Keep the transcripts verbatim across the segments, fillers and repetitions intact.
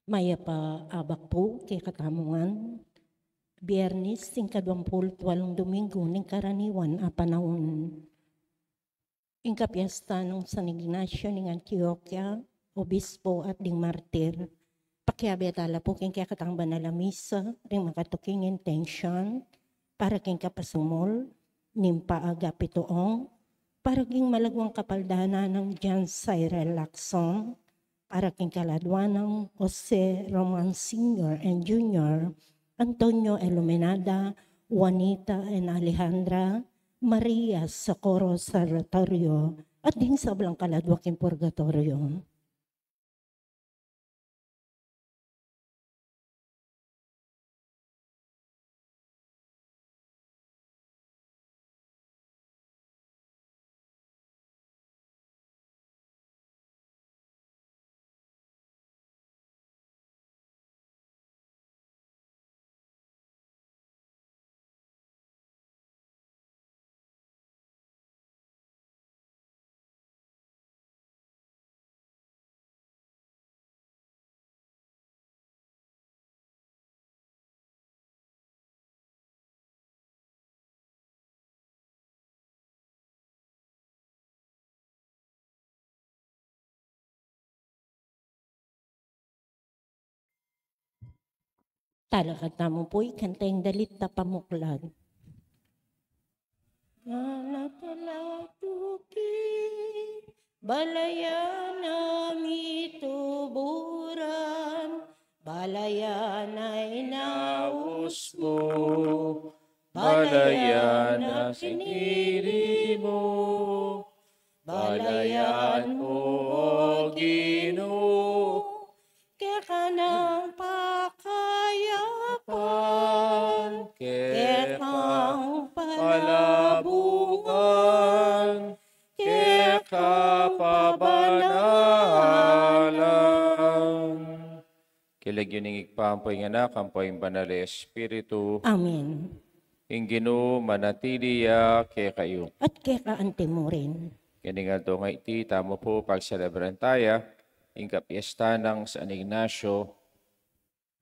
Mayap a abak pu kekatamu ngan. Biyernes, ing kaduang pulu't walung Dominggu ning karaniwan a panaun. Ing kapiestan nang San Ignacio ning Antioquia, obispo at ding martir. Pakiabe tala pu king kekatang banal a misa, ring makatuking intensyon, para king kapasumul ning Pa Agapito Ong, para king malaguang kapaldanan nang John Cyril Lacson, para king kaladua nang Jose Roman Senior and Junior, Antonio Iluminada, Juanita and Alejandra, Maria Socorro Salvatorio, at ding sablang kaladua king purgatorio. Talakad tamu pu, ikanta ing dalit a pamuklad. Manatalaku ki balayan a mituburan, balayan a inaus mu, balayan a pinili mu, balayan mu, O Ginu, keka nang pakayapan, keka nang palabungan, keka nang pabanalan. King lagyu ning Ibpa, ampo ing Anak, ampo ing Banal a Espiritu. Amen. Ing Ginu manatili ya kekayu. At keka anti mu rin. King aldo a iti, tamu pu pagselebran taya ing kapiestan nang San Ignacio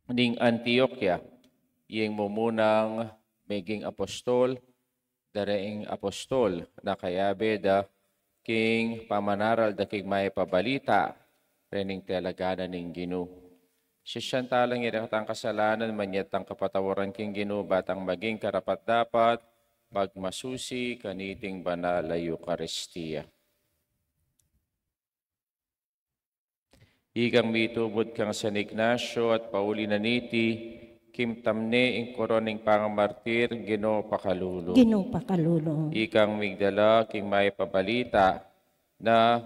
ning Antioquia, ing mumunang meging apostol, daring apostol na kayabe da king pamanaral da king mayap a balita rening telaganan ning Ginu. Sisian tala ing rekatang kasalanan, manyad tang kapatawaran king Ginu, ba tang maging karapat-dapat magmasusi kaniting banal a Eukaristia. Ikang mitubud kang San Ignacio at pauli na niti, kimtam ne ing koron ning pangamartir, Ginu pakalulu. Ginu pakalulu. Ikang migdala king mayap a balita na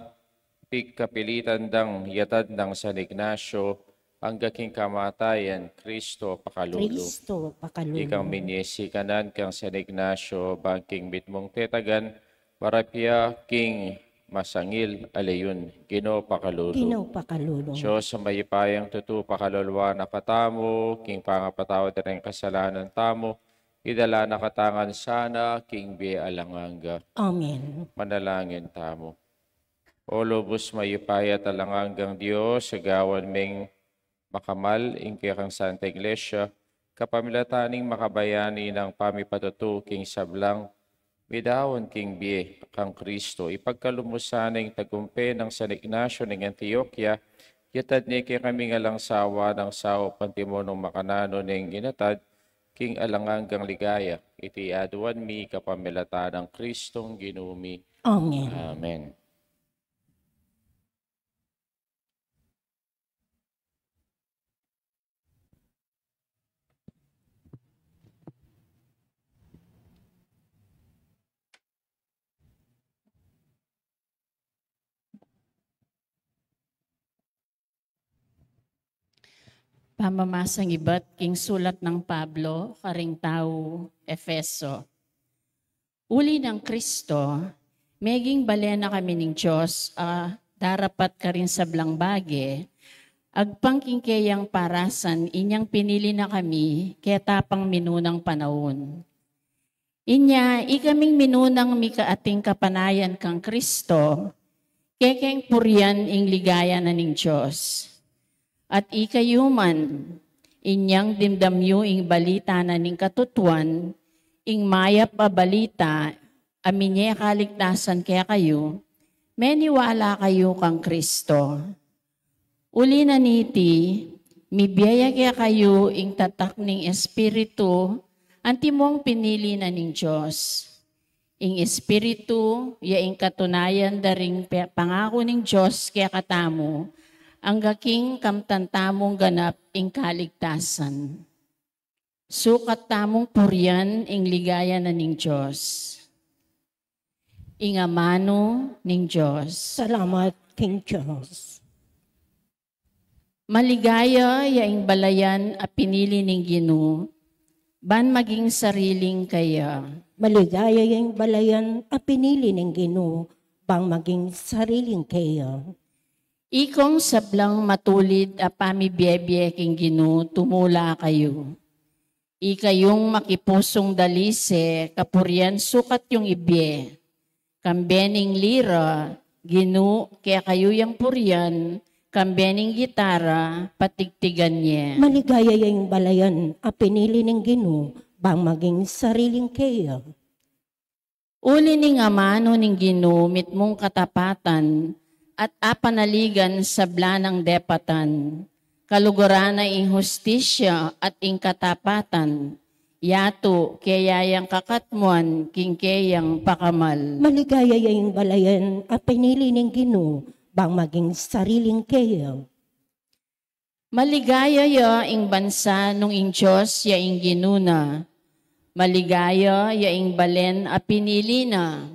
pigkapilitan dang yatad nang San Ignacio angga king kamatayan, Kristo pakalulu. Kristo pakalulu. Ikang minyesi kanan kang San Ignacio bang king mitmung tetagan, marapia king masangil a leyun, Ginu pakalulu. Ginu pakalulu. Dios a mayupayang tutu, pakaluluan na katamu king pangapatawad da ring kasalanan tamu, idala na katamu ngan sana king bie alang angga. Amen. Manalangin tamu. O lubus mayupaya at alang anggang Dios, agawan meng makamal ing kekang Santa Iglesia, kapamilatan ning makabayani nang pamipatutu king sablang midaun king bie kang Kristo. Ipagkalub mu sana ing tagumpe nang San Ignacio ning Antioquia, yatad ne kekami ing alang sawa nang saup antimunong makananu neng inatad king alang anggang ligaya. Iti aduan mi kapamilatan nang Kristong Ginu mi. Amen. Amen. Pamamasang ibat king sulat nang Pablo karing tau Efeso. Uli nang Kristo, meging bale na kami ning Dios a darapat karing sablang bage, agpang king keyang parasan inyang pinili na kami keta pang minunang panaun. Inya, ikaming minunang mikaating kapanayan kang Kristo, kekeng purian ing ligaya na ning Dios. At ikayu man, inyang dimdam yu ing balita na ning katutuan, ing mayap a balita, a minie kaligtasan kekayu, meniwala kayu kang Kristo. Uli na niti, mibie ya kekayu ing tatak ning Espiritu, antimong pinili na ning Dios. Ing Espiritu, ya ing katunayan da ring pe-, pangaku ning Dios kekatamu, angga king kamtan tamung ganap ing kaligtasan. Sukat tamung purian ing ligaya na ning Dios. Ing amanu ning Dios. Salamat king Dios. Maligaya ya ing balayan a pinili ning Ginu, ban maging sariling keya. Maligaya ya ing balayan a pinili ning Ginu, bang maging sariling keya. Ikong sablang matulid a pamibiebie king Ginu, tumula kayu. Ikayung makipusung dalise, kapurian sukat yung ibie. Kambe ning lira, Ginu, kekayu yang purian, kambe ning gitara, patigtigan ye. Maligaya ya ing balayan a pinili ning Ginu, bang maging sariling keya. Uli ning amanu ning Ginu mitmung katapatan at apanaligan sabla nang depatan, kaluguran na ing hustisya at ing katapatan, yatu keya yang kakatmuan king keyang pakamal. Maligaya ya ing balayan a pinili ning Ginu, bang maging sariling keya. Maligaya ya ing bansa nung ing Dios ya ing Ginu na. Maligaya ya ing balen a pinili na.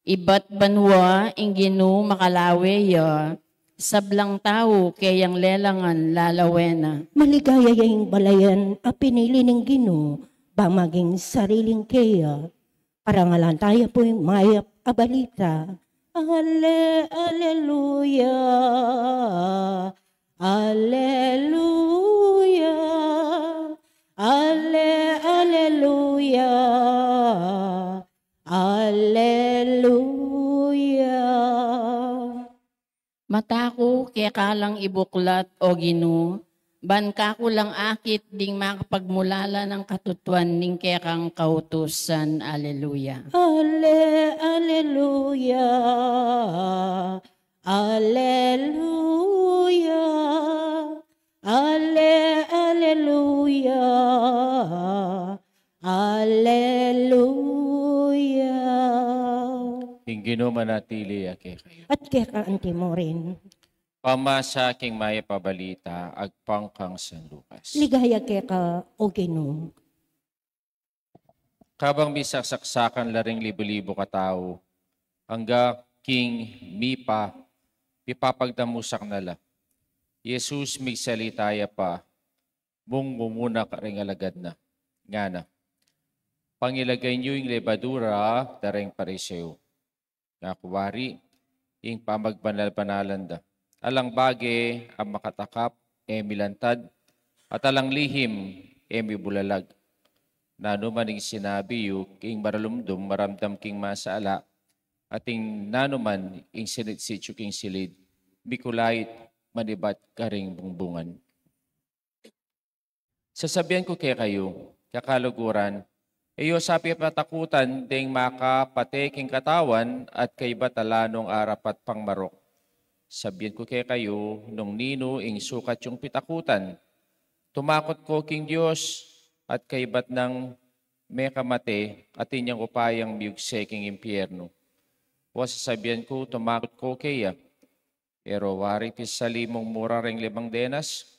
Ibat banua ing Ginu makalawe ya, sablang tau keyang lelangan lalawe na. Maligaya ya ing balayan a pinili ning Ginu, bang maging sariling keya. Parangalan taya pu ing mayap a balita. Ale, aleluya, aleluya, ale, aleluya, aleluya. Mata ku keka lang ibuklat, O Ginu, ban kaku lang akit ding makapagmulala nang katutuan ning kekang kautusan. Aleluya. Ale, aleluya, aleluya, ale, aleluya, aleluya. Ing Ginu manatili ya kekayu. At keka anti mu rin. Pamasa king mayap a balita agpang kang San Lucas. Ligaya keka, O Ginu. Kabang misaksaksakan la ring libu-libu katau, angga king mipa, mipapagdamusak na la, i Jesus migsalita ya pa, mung mumuna karing alagad na, ngana, pangilagay yu ing lebadura da ring Pariseo. Ngaku wari, ing pamagbanal-banalan da. Alang bage a makatakap e milantad, at alang lihim e mibulalag. Nanu man ing sinabi yu king maralumdum maramdam king masala, at ing nanu man ing sinitsit yu king silid, mikulait manibat karing bungbungan. Sasabian ku kekayu, kakaluguran, e yu sa pipatakutan deng makapate king katawan at kaybat ala nung arapat pang marok. Sabian ku kekayu, nung ninu ing sukat yung pitakutan. Tumakut ko king Dios at kaybat nang mekamate, atin yang upayang miugse king impiernu. O sasabian ku, tumakut ko keya. Pero wari pisalimung mura ring limang denas,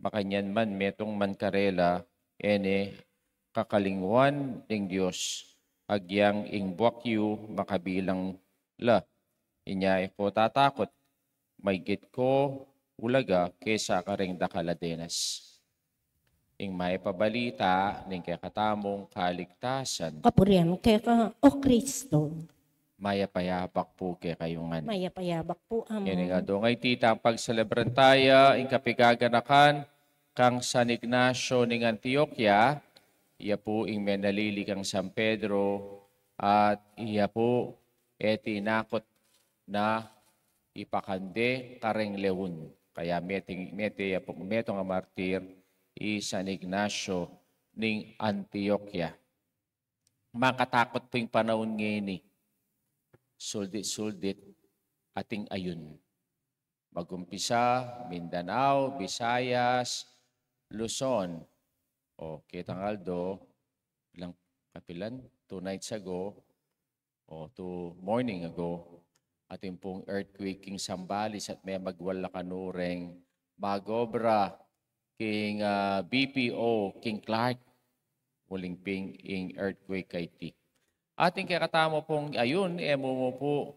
makanyan man metung man karela, e ne kakalinguan ning Dios, agyang ing buak yu makabilang la. Inya e ko tatakut, maigit ko ulaga kesa karing dakal a denas. Ing mayap a balita ning kekatamung kaligtasan. Kapurian keka, O Kristo. Mayap a yabak pu kekayu ngan. Mayap a yabak pu, Among. Ngeni ngan, dungay tita, pagselebran taya ing kapigaganakan kang San Ignacio ning Antioquia, iya pu ing menalili kang San Pedro, at iya pu e tinakut na ipakande karing leon. Kaya mete, mete ya pu, metung a martir i San Ignacio ning Antioquia. Makatakut pu ing panaun ngeni. Suldit-suldit ating ayun. Mag-umpisa, Mindanao, Visayas, Luzon. O, ketang aldo, ilang, kapilan, two nights ago, o two morning ago, atin pung earthquake king Zambales at mebagwal la kanu reng mag-obra king, ah, B P O king Clark. Uling pin ing earthquake a iti. Atin kekatamu pung ayun, e mu mu pu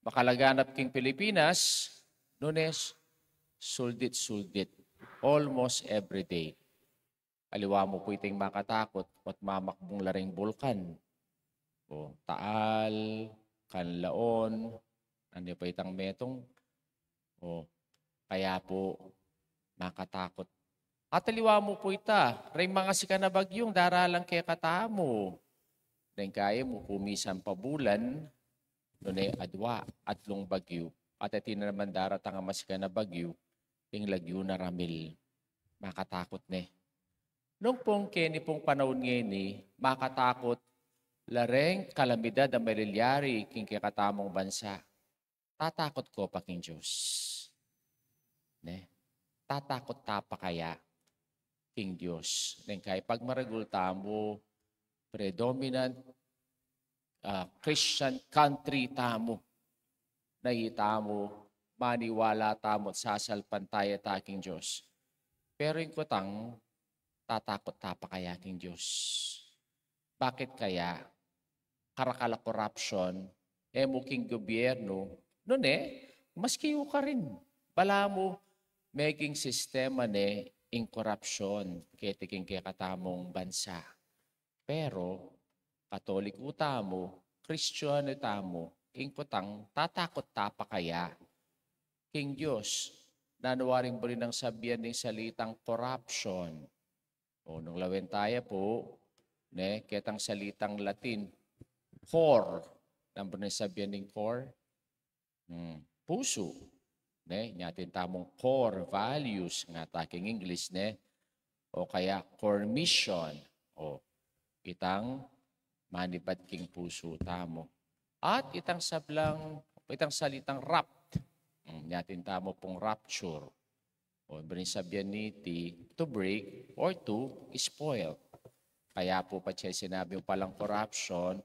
makalaganap king Pilipinas, nune suldit-suldit, almost every day. Aliwa mu pu iting makatakut, at mamakbung la ring bulkan. O, Taal, Canlaon, anu pa itang metung? O, kaya pu, makatakut. At aliwa mu pu ita, reng mangasikan a bagyung daralan kekatamu. Deng kaya mu pu misan pa bulan, nune adwa, atlung bagyu. At atin na naman daratang a masikan a bagyu, ing lagyu na Ramil. Makatakut ne. Nung pung keni pung panaun ngeni, makatakut la reng kalamidad a malilyari king kekatamung bansa. Tatakut ko pa king Dios? Ne? Tatakut ta pa kaya king Dios? Neng kaya pagmaragul tamu, predominant, ah, Christian country tamu. Na itamu, maniwala tamu at sasalpantaya ta king Dios. Pero ing kutang, tatakut ta pa kaya king Dios? Bakit kaya? Karakal a korapsyon, e mu king gobyerno, nune, maski yu karin. Balamu, meging sistema ne ing korapsyon keti king kekatamung bansa. Pero, Katoliko tamu, Kristiyanu tamu, ing kutang tatakut ta pa kaya king Dios? Nanu waring buri nang sabian ning salitang korapsyon? O, nung lawen taya pu, ne, ketang salitang Latin, cor. Nanu buri nang sabian ning cor? Hmm, pusu. Ne, ing atin tamung core values nga ta king English, ne? O kaya core mission. O, itang manibat king pusu tamu. At itang sablang, itang salitang rapt. Hmm, ing atin tamu pung rapture. O, buri nang sabian niti, to break or to spoil. Kaya pu patse sinabi mu palang korapsyon,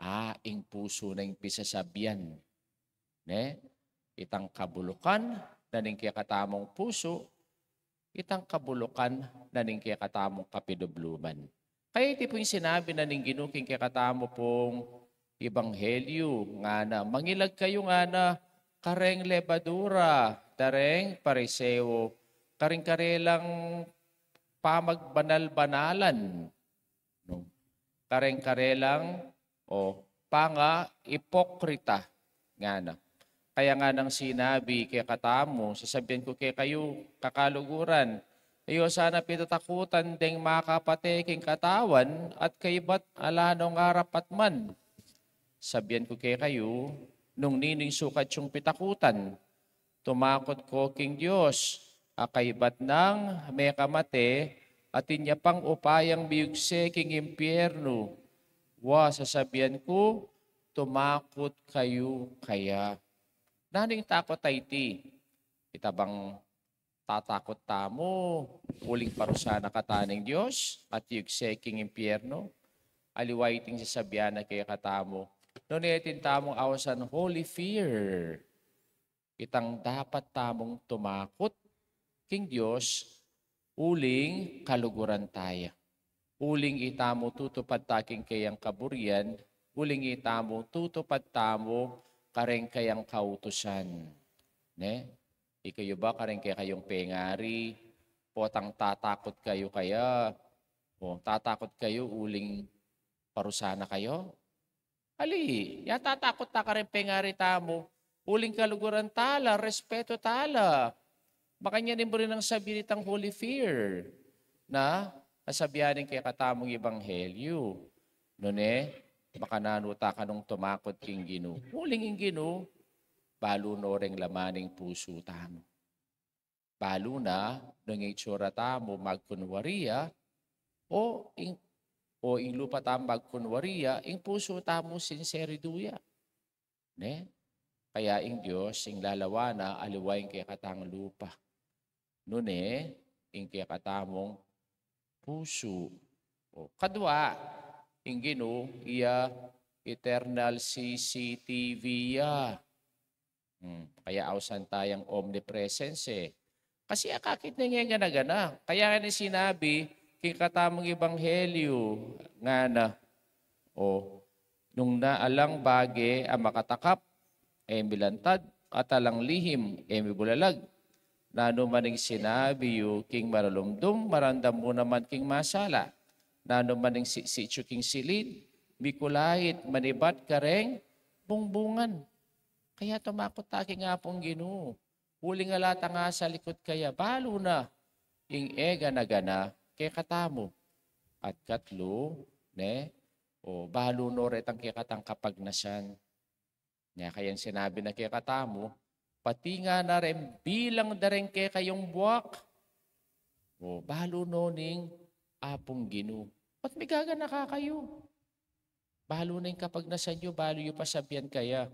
a, ing pusu na ing pisasabian. Ne? Itang kabulukan na ning kekatamung pusu, itang kabulukan na ning kekatamung kapidubluman. Kaya iti pu ing sinabi na ning Ginu king kekatamu pung ebanghelyu, ngana, mangilag kayu ngana kareng lebadura da reng Pariseo, karing karelang pamagbanal-banalan, no? Kareng karelang, o, panga-ipokrita, ngana. Kaya nganang sinabi kekatamu, sasabian ku kekayu, kakaluguran, e yu sana pitatakutan deng makapate king katawan at kaybat ala nung arapat man. Sabian ku kekayu, nung ninu ing sukat yung pitakutan, tumakut ko king Dios, a kaybat nang mekamate, atin ya pang upayang miyugse king impyernu. Wa, sasabian ku, tumakut kayu kaya. Nanu ing takut a iti? Ita bang tatakut tamu uling parusa na kata ning Dios at yugse king impyernu? Aliwa iting sasabian na kekatamu, nune atin tamung ausan holy fear. Itang dapat tamung tumakut king Dios uling kaluguran taya. Uling itamu tutupad ta king kayang kaburian, uling itamu tutupad tamu kareng kayang kautusan. Ne? Ikayu ba kareng kekayung pengari, potang tatakut kayu kaya, o tatakut kayu uling parusa na kayu? Ali, ya tatakut ta kareng pengari tamu, uling kaluguran tala, respetu tala. Makanyan ing buri nang sabian itang holy fear, na, sasabian ning kekatamung ebanghelyu. Nune, makananu ta kanung tumakut king Ginu? Uling ing Ginu, balu no reng laman ning pusu tamu. Balu na nung ing itsura tamu magkunwari ya, o ing, o ing lupa tamu magkunwari ya, ing pusu tamu sinseridu ya. Ne? Kaya ing Dios, ing lalawan na, aliwa ing kekatang lupa, nune ing kekatamung pusu. O, kadwa, ing Ginu, iya eternal C C T V ya. Hmm, kaya ausan tayang omnipresence, eh. Kasi akakit na ing egana-gana. Kaya nga na sinabi, king katamung ebanghelyo, ngana, o, nung na alang bage a makatakap, e milantad, at alang lihim, e mibulalag. Nanu man ing sinabi yu king maralumdum, maramdam mu naman king masala. Nanu man ing sitsit yu king silid, mikulait, manibat kareng bungbungan. Kaya tumakot ta king Apung Ginu. Uling ala tang asalikut kaya, balu na ing egana-gana kekatamu. At katlu, ne, o, balu no retang kekatang kapagnasan. Nya kayang sinabi na kekatamu, pati ngana reng bilang da reng kekayung buak, o, balu no ning Apung Ginu. Ba't migaganaka kayu? Balu na ing kapagnasan yu, balu yu pasabian kaya.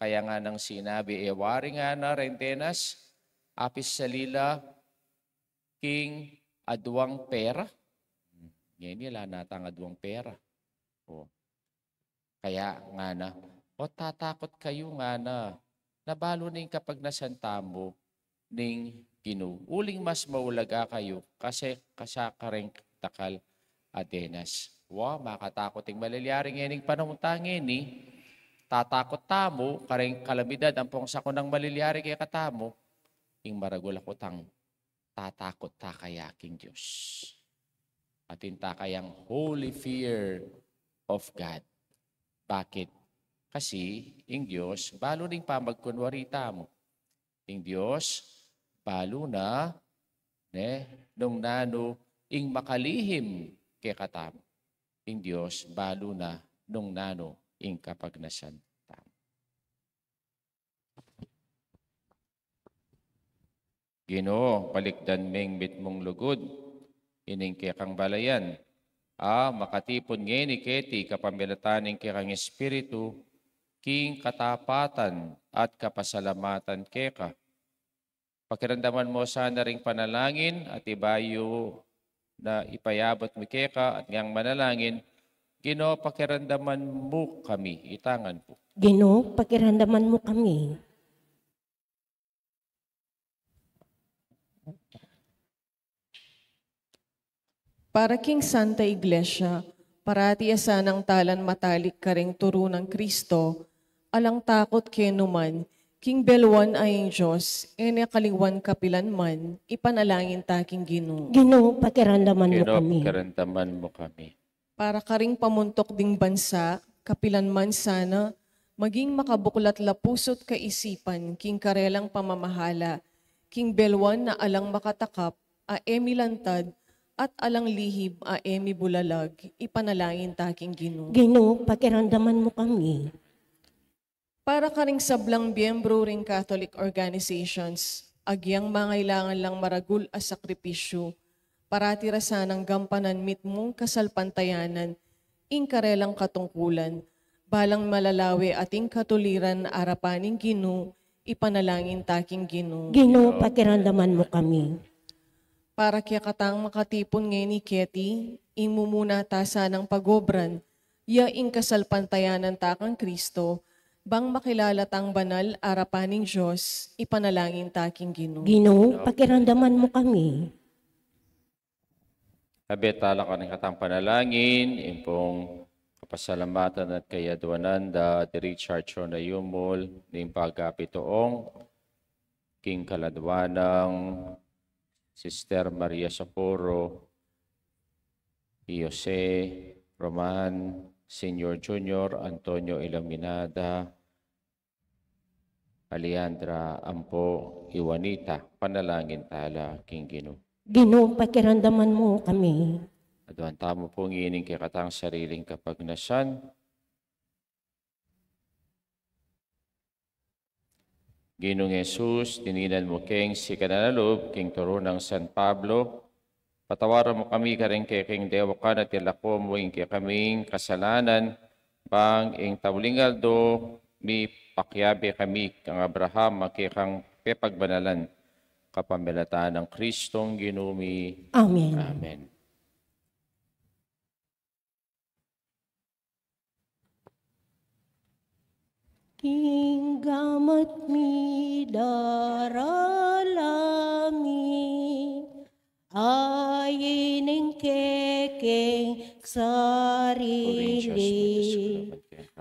Kaya nganang sinabi, e wari ngana reng denas a pisalila king aduang pera. Ngeni ala na tang aduang pera. O. Kaya ngana, o, tatakut kayu ngana, na balu na ing kapagnasan tamu ning Ginu. Uling mas maulaga kayu kasi kasa kareng dakal a denas. Wa, makatakut ing malilyari ngening panahun ta ngeni. Tatakut tamu kareng kalamidad ampong sakunang malilyari kekatamu. Ing maragul a kutang, tatakut ta kaya king Dios. Atin ta kayang holy fear of God. Bakit? Kasi ing Dios, balu na ing pamagkunwari tamu. Ing Dios, balu na, ne, nung nanu ing makalihim kekatamu. Ing Dios, balu na nung nanu ing kapagnasan tamu. Ginu, balikdan ming mitmung lugud ining kekang balayan, a makatipun ngeni keti kapamilatan ning kekang Espiritu, king katapatan at kapasalamatan keka. Pakiramdaman mu sana ring panalangin at ibayu na ipayabut mi keka at ngang manalangin, Ginu, pakiramdaman mu kami. Itang ngan pu. Ginu, pakiramdaman mu kami. Para king Santa Iglesia, parati a sanang talan matalik karing turu nang Kristo, alang takut kenu man, king beluan a ing Dios, e ne kalingwan kapilan man, ipanalangin ta king Ginu. Ginu, pakiramdaman mu kami. Ginu, pakiramdaman mu kami. Para karing pamuntuk ding bansa, kapilan man sana, maging makabuklat la pusu't kaisipan, king karelang pamamahala, king beluan a alang makatakap, a e milantad, at alang lihim a e mibulalag, ipanalangin ta king Ginu. Ginu, pakiramdaman mu kami. Para karing sablang miyembru ring Catholic organizations, agyang mangailangan lang maragul a sakripisyu, parati ra sanang gampanan mitmung kasalpantayanan, ing karelang katungkulan, balang malalawe ating katuliran arapan ning Ginu, ipanalangin ta king Ginu. Ginu, pakiramdaman mu kami. Para kekatang makatipun ngeni keti, ing mumuna ta sanang pagobran, ya ing kasalpantayanan ta kang Kristo, bang makilala tang banal arapan ning Dios, ipanalangin ta king Ginu. Ginu, pakiramdaman mu kami. Abet tala karing katang panalangin, ing pung kapasalamatan at kayadwanan da di Richard Chona Yumul, ning pagkapituong, king kaladwa nang Sister Maria Socorro, Jose, Roman, Senior Junior, Antonio Iluminada, Alejandra, ampo i Juanita, panalangin tala king Ginu. Ginu, pakiramdaman mu kami. Adwan tamu pu ngening kekatang sariling kapagnasan. Ginung Jesus, dininan mu keng sikanan a lub king turu nang San Pablo, patawaran mu kami karing keking dewakan at ilako mu ing kekaming kasalanan, bang ing tauling aldo mipakiabe kami kang Abraham a kekang pepagbanalan, kapamilatan nang Kristong Ginu mi. Amen. Amen. King gamat mi darala mi, ain ing kekeng sarili,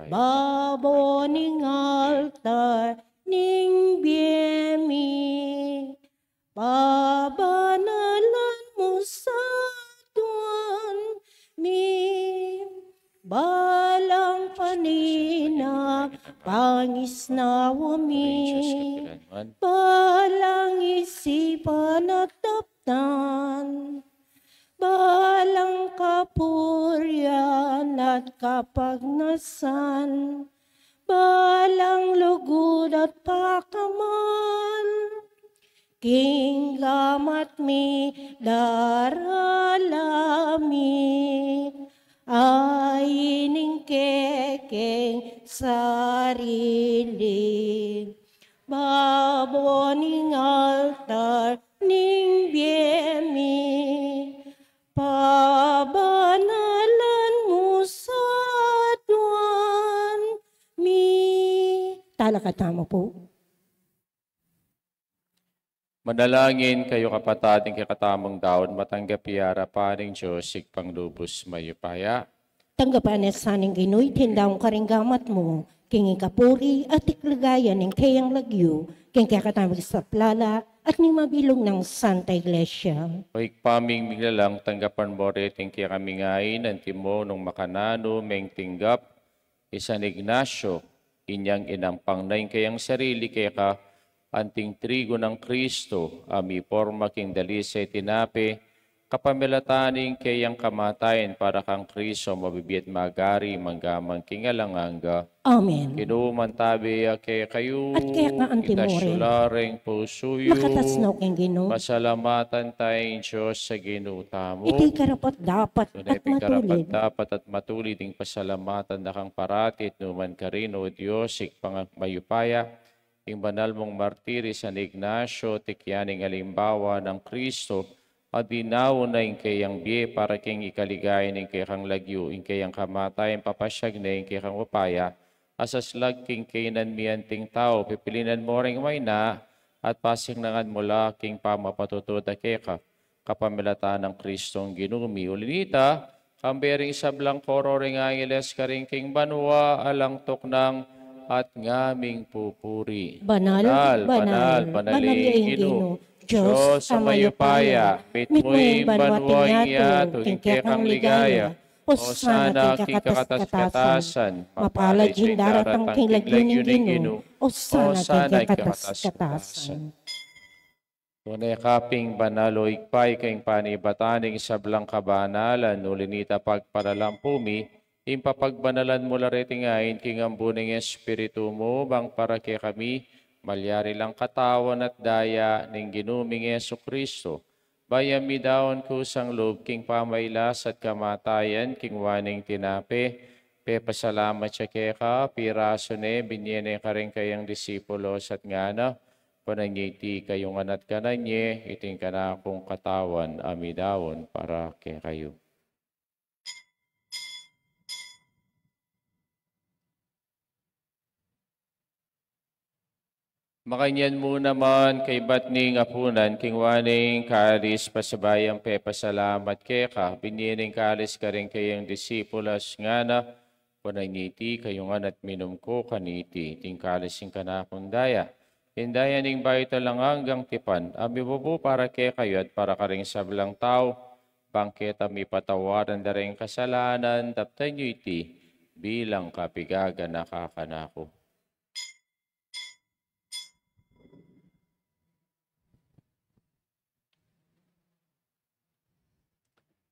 babo ning altar ning bie mi, pabanalan mu sa Tuan mi, balang panina pangisnawa mi, balang isipan at daptan, balang kapurian at kapagnasan, balang lugud at pakamal, king gamat mi darala mi, ain ing kekeng sarili, babo ning altar ning bie mi, pabanalan mu sa Tuan mi. Talakad tamu pu. Manalangin kayu, kapatad, ing kekatamung daun matanggap ya king arapan ning Dios Ibpang lubus mayupaya. Tanggapan na sa ning Ginu iting daun karing gamat mu, king ikapuri at ikligaya ning keyang lagyu, king kekatamung saplala at ning mabilug nang Santa Iglesia. O Ibpa ming miglalang, tanggapan mu reti ing kekaming ain, antimo nung makananu meng tinggap i San Ignacio, inyang inampang na ing keyang sarili keka anting trigu nang Kristo a miporma king dalise tinape, kapamilatan ning keyang kamatayan para kang Kristo, mabibie at magari mangga man king alang angga. Amen. Ing Ginu mantabe ya kekayu. At keka antimurin. Itas yu la ring pusu yu. Makatas no king Ginu. Pasalamatan taya ing Dios a Ginu tamu. Iti karapat-dapat at matulid. Tune pin karapat-dapat at matulid ing pasalamatan da kang parati at nu man karin, O Dios, Ibpang mayupaya, ing banal mung martir i San Ignacio, tikyan ning alimbawa nang Kristo, a dinaun na ing keyang bie para king ikaligaya ning kekang lagyu, ing keyang kamatayan papasiag ne ing kekang upaya, a saslag king kainan mi anting tau, pipilinan mu ring maina, at pasiknangan mu la king pamapatutu da keka, kapamilatan nang Kristong Ginu mi. Uli na nita, kambe ring sablang koro ring angeles karing king banua, alang tuknang at ngaming pupuri. Banal, banal, banal ya ing Ginu, Dios a mayupaya, mitmu ing banua ing yatu king kekang ligaya. Osana king kakatas-katasan. Mapalad ing daratang king lagyu ning Ginu. Osana king kakatas-katasan. Tune ka pin banal, O Ibpa, ika ing panibatan ning sablang kabanalan, uli na nita pagparalampu mi ing papagbanalan mu la reting ain king ambun ning Espiritu mu, bang para kekami malyari lang katawan at daya ning Ginu ming Jesucristo. Bayu ya midaun kusang lub king pamailas at kamatayan, kinua ne ing tinape, pepasalamat ya keka, pirasu ne, binye ne karing kayang disipulos at ngana: Kunan ye iti kayu ngan at kanan ye, iti ing kanakung katawan a midaun para kekayu. Makanyan mu naman kaybat ning apunan, kinua ne ing kalis, pasibayu yang pepasalamat keka, binye ne ing kalis karing kayang disipulos, ngana: Kunan ye iti kayu ngan at minum ko kaniti, iti ing kalis ning kanakung daya, ing daya ning bayu at alang anggang tipan, a mibubu para kekayu at para karing sablang tau, bang keta mipatawaran da ring kasalanan. Daptan yu iti bilang kapigaganaka kanaku.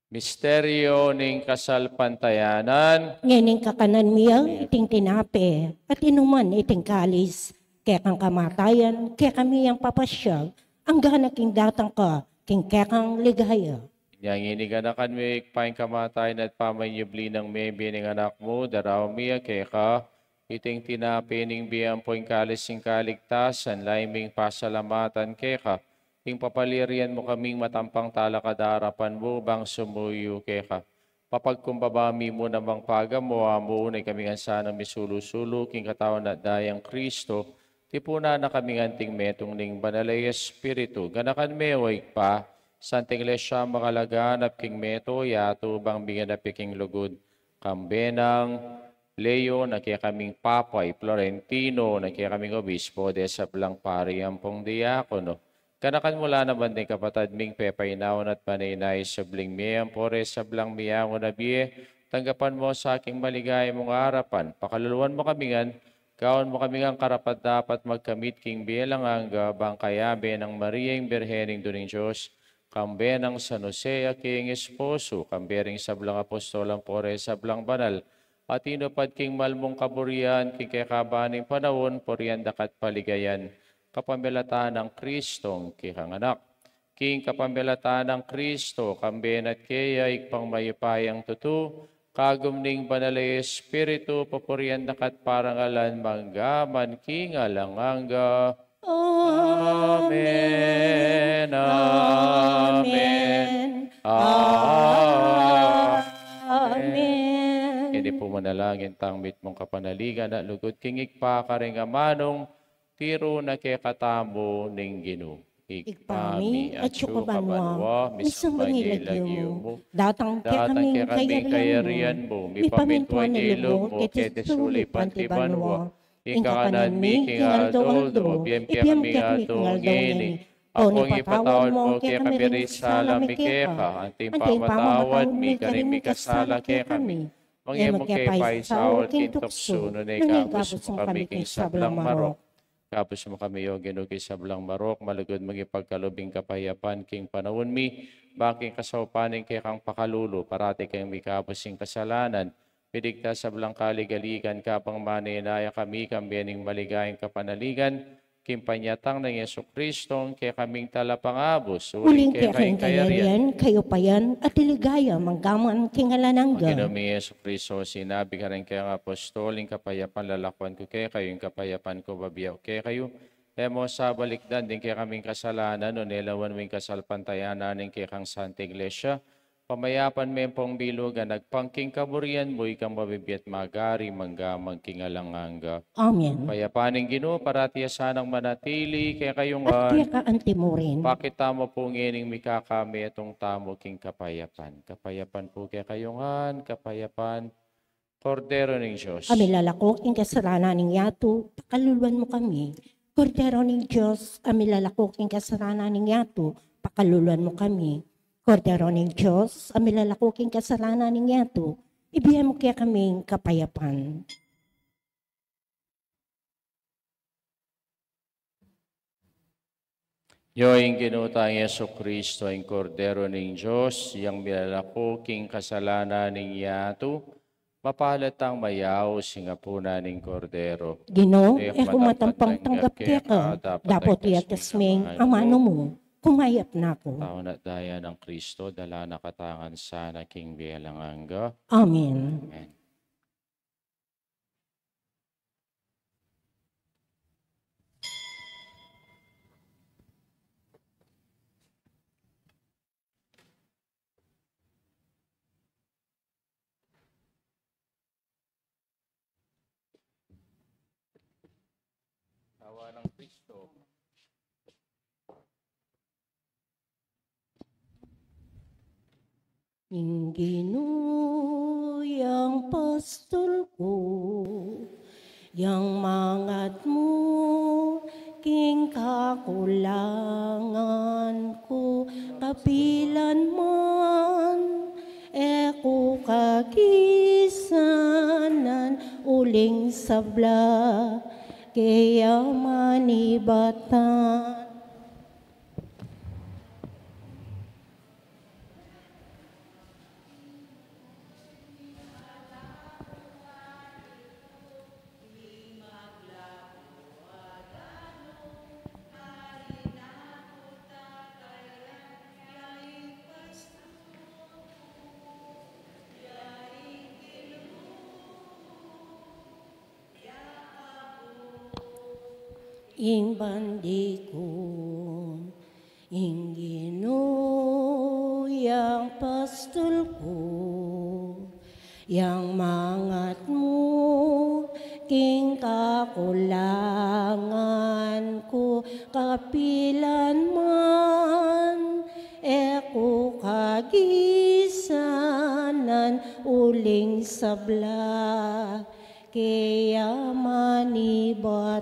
Misteryo ning kasalpantayanan. Ngening kakanan mi ya iting tinape at inuman iting kalis, kekang kamatayan, kekami yang papasyag, anggang king datang ka king kekang ligaya. Inya ngeni ganakan mu, Ibpa, ing kamatayan at pamanyubli nang mebie ning Anak mu, daraun mi ya keka iting tinape ning bie ampo ing kalis ning kaligtasan, lalu ming pasalamatan keka, ing papalirian mu kaming matampang talakad king arapan mu, bang sumuyu keka. Papagkumbaba mi mu namang pagamu, Amu, nung ikami ngan sanang misulu-sulu king katawan at dayang Kristo, tipunan na kami ngan anting metung ning Banal a Espiritu. Ganakan me, o Ibpa, Santa Iglesia makalaganap king mabilug a yatu, bang miganap ya king lugud, kambe nang Leo, na kekaming Papa, i Florentino, na kekaming Obispo, ding sablang pari ampong diakono. Ganakan mu la naman ding kapatad ming pepainawa at paninaya king subling mie ampo ring sablang miangu na bie, tanggapan mu sa king maligaya mung arapan. Pakaluluan mu kami ngan, gawan mu kami ngan karapat-dapat magkamit king bie alang angga, bang kayabe nang Maria ing Birhen Indu ning Dios, kambe nang San Jose a king esposo, kambe ring sablang apostol ampo ring sablang banal a tinupad king mal mung kaburian king kekaban ning panaun, purian da ka at paligayan kapamilatan nang Kristong kekang Anak. King kapamilatan nang Kristo, kambe na at keya, Ibpang mayupayang tutu, kagum ning Banal a Espiritu, pupurian da ka at parangalan mangga man king alang angga. Amen. Amen. Amen. Amen. Keni pu manalangin tang mitmung kapanaligan at lugud king Ibpa karing amanung tiru na kekatamu ning Ginu. Ibpa mi, atsu ka banua, misamban ya ing lagyu mu, datang kekami ing kayarian mu, mipamintuan ing lub mu keti sulip anti banua. Ing kakanan mi king aldo-aldo, ibie mu kekami king aldo ngeni. Ampong ipatawad mu kekami ring sala mi keka, anti ing pamamatawad mi karing mikasala kekami. Manga e mu ke paisaul king tuksu, nune ikabus mu kami king sablang marok. Ikabus mu kami, O Ginu, king sablang marok, malugud mung ipagkalub ing kapayapan king panaun mi, bang king kasaupan ning kekang pakalulu, parati keng mikabus king kasalanan, miligtas sablang kaligaligan, kabang manenaya kami kambe ning maligayang kapanaligan, king panyatang nang Jesucristo, ing kekaming Talapangabus, uling keka ing kayarian, kaupayan, at ing ligaya, mangga man king alang angga. Ginu ming Jesucristo, sinabi karing kekang apostol, ing kapayapan lalakuan ku kekayu, ing kapayapan ku bibie ku kekayu. E mu sa balikdan ding kekaming kasalanan, nune lawan mu ing kasalpantayanan ning kekang Santa Iglesia, pamayapan me ampong bilugan, agpang king kaburian mu, ikang mabibie at magari mangga man king alang angga. Amen. Ing kapayapan ning Ginu parati ya sanang manatili kekayu ngan. At keka anti mu rin. Pakit tamu pu ngening mikakametung tamu king kapayapan. Kapayapan pu kekayu ngan, kapayapan Kordero ning Dios, a milalako king kasalanan ning yatu, pakaluluan mu kami. Kordero ning Dios, a milalako king kasalanan ning yatu, pakaluluan mu kami. Kordero ning Dios, a milalako king kasalanan ning yatu, ibie mu kekami ing kapayapan. Yo, ing Ginu tang Jesucristo, ing Kordero ning Dios, yang milalako king kasalanan ning yatu, mapalad tang mayaus king apunan ning Kordero. Ginu, e ku matampang tanggap keka, dapot iyatas me ing amanu mu, kumayap na ku. Katawan at daya nang Kristo, dala na katamu ngan sana king bie alang angga. Amen. Amen. Katawan nang Kristo. Ing Ginu yang pastul ku, yang mangat mu king kakulangan ku, kapilan man e ku kakisanan, uling sabla keya manibatan. Ing bandi ku, ing Ginu yang pastul ku, yang mangat mu king kakulangan ku, kapilan man e ku kagisanan uling sabla ke ya manibatan.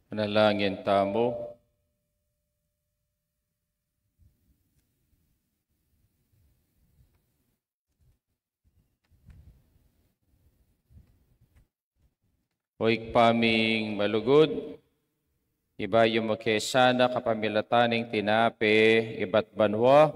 Manalangin tamu. O Ibpa ming malugud, ibayu mu ke sana kapamilatan ning tinape ibat banua,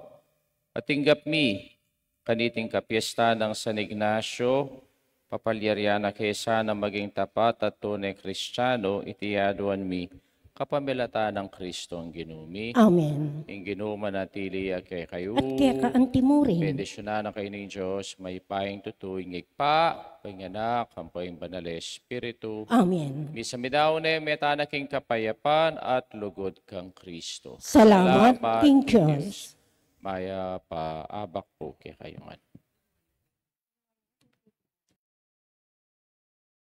at tinggap mi kaniting kapiestan nang San Ignacio, papalyarian na ke sana maging tapat at tunay Kristiyano, iti aduan mi kapamilatan nang Kristong Ginu mi. Amen. Ing Ginu manatili ya kekayu. At keka anti mu rin. Bendisyunan na kayu ning Dios, mayupayang tutu, ing Ibpa, ing Anak, ampo ing Banal a Espiritu. Amen. Misa mi da une, mete tana king kapayapan at lugud kang Kristo. Salamat king Dios. Mayap a abak pu kekayu ngan.